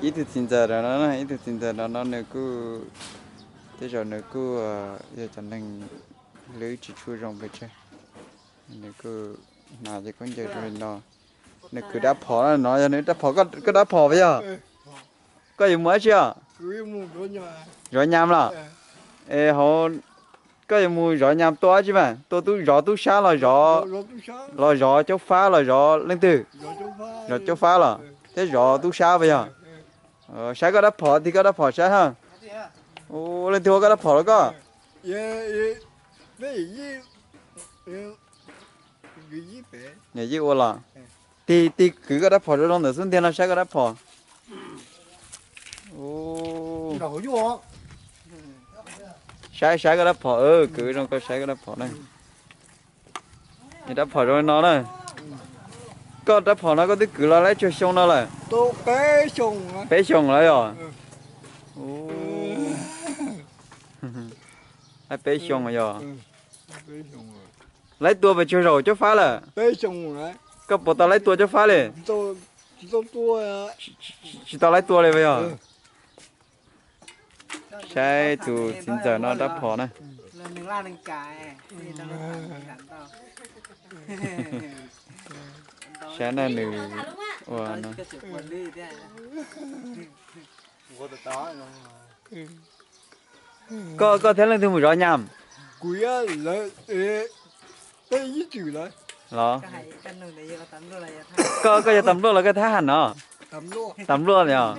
Ib tug txiv ntxawm no, ib tug txiv ntxawm no no nws kuj, tej zaum nws kuj yog cov neeg hlwb tsis tshua zoo pes tsawg. Nws kuj hnav cov khaub ncaws zoo li no. Nws kwv dab phom no, yog nws dab phom, koj dab phom puas yog? Koj yuav mus dab tsi os? Zov nyam los? Es hauv, koj yuav mus zov nyam tua dab tsi mas? Tua tub, zov tub sab los zov, los zov caub fab los zov leej twg? Zov caub fab los thiab zov tub sab puas yog? Saib koj dab phom, tig koj dab phom saib ha. Ua leej twg ua koj dab phom los koj? Yog yij ua los? Tig, tig kwv koj dab phom zoo zoo ntawm xub ntiag no saib koj dab phom. Saib, saib koj dab phom, kwv zoo koj saib koj dab phom na. Dab phom zoo li no na. Koj dab phom no koj twb kwv los laib tsawg xyoo no lawm? Peb xyoos lawm yog? Laib peb xyoo yog? Laib tua pes tsawg zaum caub fab lawm? Koj puas tau laib tua caub fab li? Tsis tau laib tua li puas yog? Saib tus txiv ntxawm no dab phom na. Saib na nws ua no. Koj, koj thiab leej twg mus zov nyam? Los? Koj, koj yog tas npluaj los koj thab ham no? Tas npluaj yog?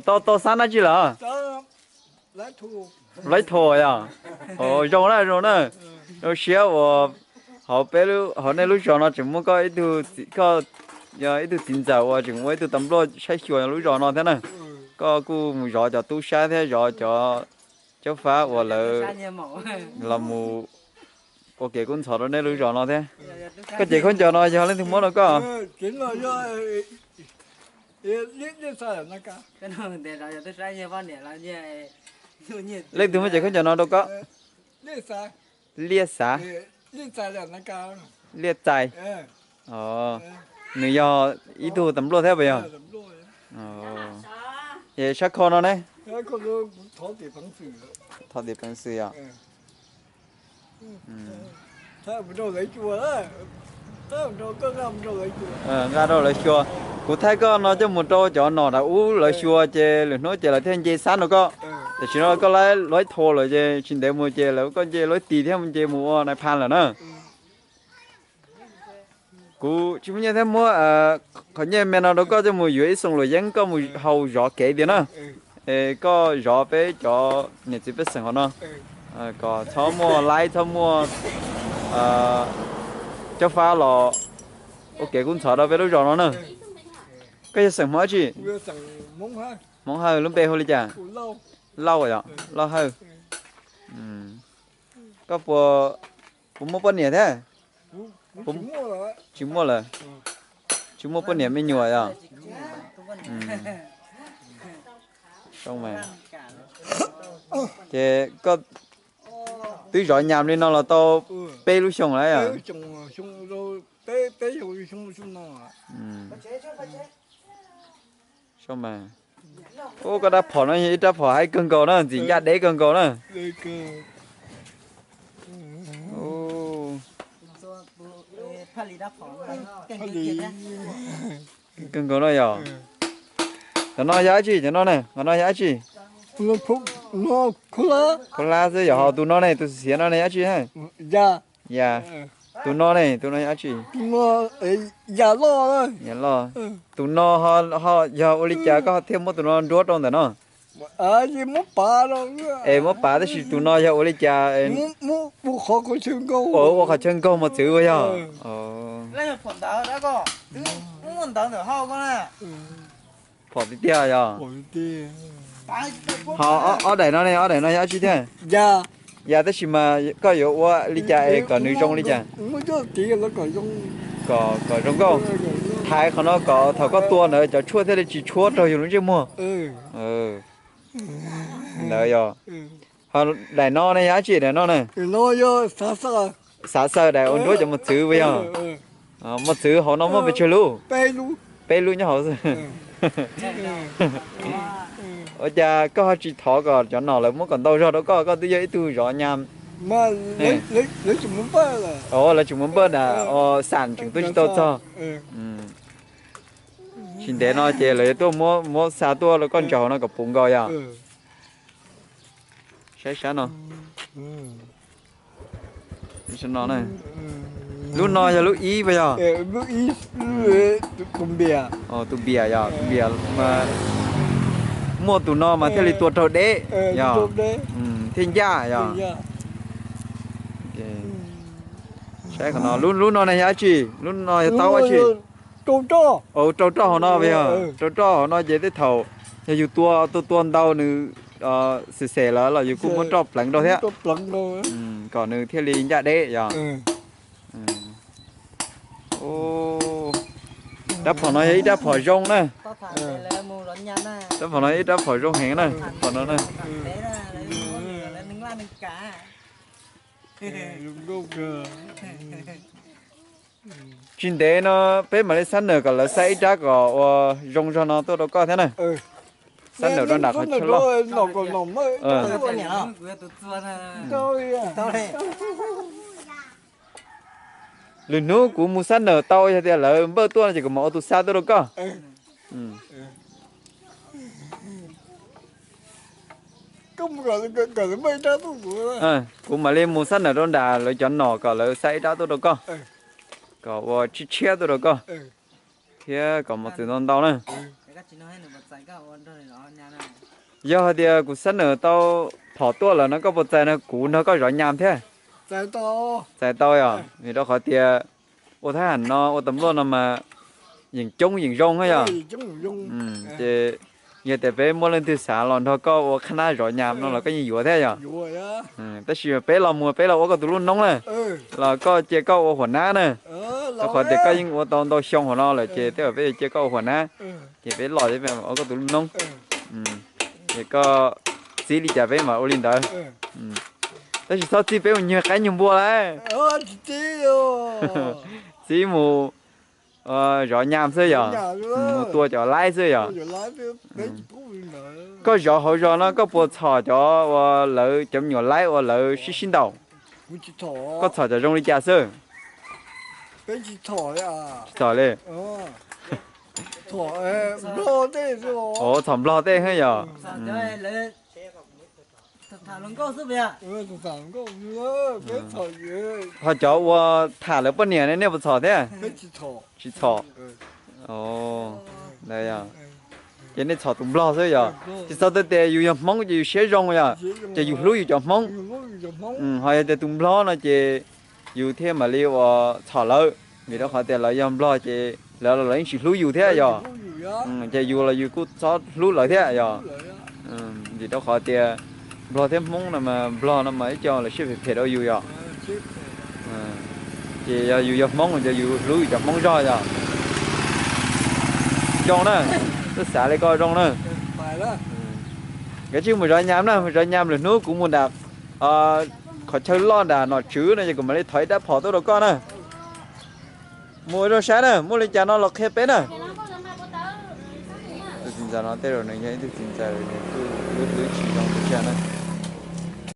Tau, tau xab dab tsi lawm? Laib thom yog? Zoo na, zoo na. Zoo siab uas hauv peb, hauv nej lub zos no tseem muaj koj ib tug, koj yog ib tug txiv ntxawm uas tseem ua ib tug tas npluaj saib xyuas lub zos no thiab na. Koj kuj mus zov cov tub sab thiab zov cov caub fab uas lawv los mus ua kev kub ntxhov rau nej lub zos no thiab. Koj cev khaub ncaws no yog leej twg muab rau koj? Leej twg muab cev khaub ncaws no rau koj? Liaj Xav. Liaj Txais. Nws yog ib tug tas npluaj thiab puas yog? Es sab kho no ne? Thov tim peev xwm yog? Nqa rau lawv xyuas. Kuv thaij koj no coj mus rau cov nom nram ub lawv xyuas ces lwm hnub ces lawv thiaj nce xab rau koj. Tam sim no koj laib, laib thom lawm ces tsis ntev mus ces lawv koj nce laib tis thiab nce mus ua nais phas lawm na. Kuv tsis muaj nyiaj thiab muab qhov nyiaj me no rau koj coj mus yuav ib xoom luam yeeb koj mus hau zov kev tiag na. Es koj zov peb cov niam txiv pej xeem hauv no kom txhob muaj laib txhob muaj caub fab los ua kev kub ntxhov rau peb lub zos no na. Koj yog xeem Hmoob dab tsi? Hmoob Hawj, lub npe hu li cas? Lauj yog? Lauj Hawj. Koj puas, puas muaj poj niam thiab? Tsis muaj lawm. Tsis muaj poj niam me nyuam yog? Ces koj twb zov nyam li no los tau peb lub xyoos lawm yog? Ub, koj rab phom no yog ib rab phom haib kawg nkaus na, ntxim ncaj deb kawg nkaus na. Kawg nkaus no yog. Cov no yog dab tsi? Cov no ne, cov no yog dab tsi? Khaub hlab xwb yog, ho tus no ne, tus xiav no ne yog dab tsi? Ya, tus no ne, tus no yog dab tsi? Ya loj. Tus no ho yog ua li cas koj thiaj muab tus no nruab rau ntawm no? Es muab pav tab sis tus no yog ua li cas? Ua qhov chaw nkaug mos txwv ua yog. Phom tiag tiag yog. Ho ob daim no ne, ob daim no yog dab tsi thiab? Ya, tab sis mas koj yuav ua li cas es kom nws zoo li cas? Kom zoo nkauj. Thaiv qhov no kom thaum koj tua ntawd cov tshuaj thiaj li tsis tshuab raug yus lub ntsej muag. Ntawd yog. Ho daim no ne yog dab tsi daim no ne? Xav xaws daim ua nruab cov mos txwv puas yog? Mos txwv hauv no muaj pes tsawg lub? peb lub nyob hauv xwb. Ua cas koj ho tsis thov kom cov nom lawv muab kom ntau zog rau koj, koj twb yog ib tug zov nyas. Lawv tsis muab npaj na, xam tseem tuaj tsis tau txog. Tsis ntev no ces lawv yuav tuaj muab xa tuaj rau koj ntsaum no kom puv nkaus yog. Saib sab no. Lub no yog lub ib puas yog? Tus npias yog, tus npias mas muaj tus no mas thiaj li tua raug deb yog, thiaj ncaj yog. Saib qhov no, lub no na yog dab tsi? Lub no yog taub dab tsi? Rau roj hauv no puas yog? Rau roj hauv no ces tej thaum yog yus tua tua tua ntau nws xim xem lawm los yus kuj muab roj pleev rau thiab, kom nws thiaj li ncaj deb yog. Rab phom no yog ib rab phom zoo na. Rab phom no ib rab phom zoo heev na, phom no na. Tsis ntev no peb mam li xab nawm kom lawv xa ib rab kom ua zoo zog no tuaj rau koj thiab na. Xab nawm rau nram qhov chaw loj. Lwm hnub kuv mus xab nawm tau, yog tias lawv npawj tuaj no ces kuv mam ua tus xa tuaj rau koj. Kuv mam li mus xab nawm rau nram lawv cov nom kom lawv xa ib rab tuaj rau koj, kom ua tshiab tshiab tuaj rau koj, thiab kom mos txwm ntau ntau na. Yog hais tias kuv xab nawm tau phom tuaj lawm no koj puas txais no kuv nrog koj zov nyas thiab? Txais tau yog, vim rau qhov tias ua thab ham no ua tas npluaj no mas yeej coob yeej zoo yog. Ces yog tias peb muaj leej twg xav los nrog koj ua qhab nab zov nyas no los koj yeej yuav thiab yog. Tab sis peb los mus peb los ua koj tus lub noob na, los koj cia koj ua huam nab na. Rau qhov tias koj yeej ua tau ntau xyoo hauv no lawm ces tej zaum peb yuav cia koj ua huam nab, ces peb los ua koj tus lub noob. Ces koj txib li cas peb mam ua li ntawd. Tab sis txhob txib peb mus nyuag qaib nyuag npua lawm. Txib mus zov nyas xwb yog, mus tua cov laib xwb yog. Koj zov hauv zos no koj puas txhom cov uas lawv cov me nyuam laib uas lawv sib sib ntaus? Koj txhom cov zoo li cas xwb? Tsis txhom li. Txhom nplog tej yog. Ho cov uas tham lawv poj niam ne nej puas txhom thiab? Tsis txhom. Ces nej txhom tus nplog xwb yog? Tsis txhob tias yus yog Hmoob ces yus siab zoo yog, ces yus hlub yus cov Hmoob. Ho yog tias tus nplog no ces yus thiaj mam li uas txhom lawv, vim rau qhov tias lawv yog nplog ces lawv los lawv yeej tsis hlub yus thiab yog. Ces yus los yus kuj txhob hlub lawv thiab yog. Vim rau qhov tias nplog thiab Hmoob no mas nplog no mas ib co lawv siab phem phem rau yus yog. Ces yog yus yog Hmoob ces yus hlub yus cov Hmoob zog yog. Zoo na, twb xav li ko zoo na. Nkawd tsis mus zov nyas na, mus zov nyas lwm hnub kuv mus nram qhov chaw loj nram nom tswv no ces kuv mam li thov ib rab phom tuaj rau koj na. Mus zoo saib na, muaj li cas no los qhia peb na. Tus txiv ntxawm no tej zaum nws yog ib tug txiv ntxawm nws kuj hlwb hlwb tsis zoo li cas na.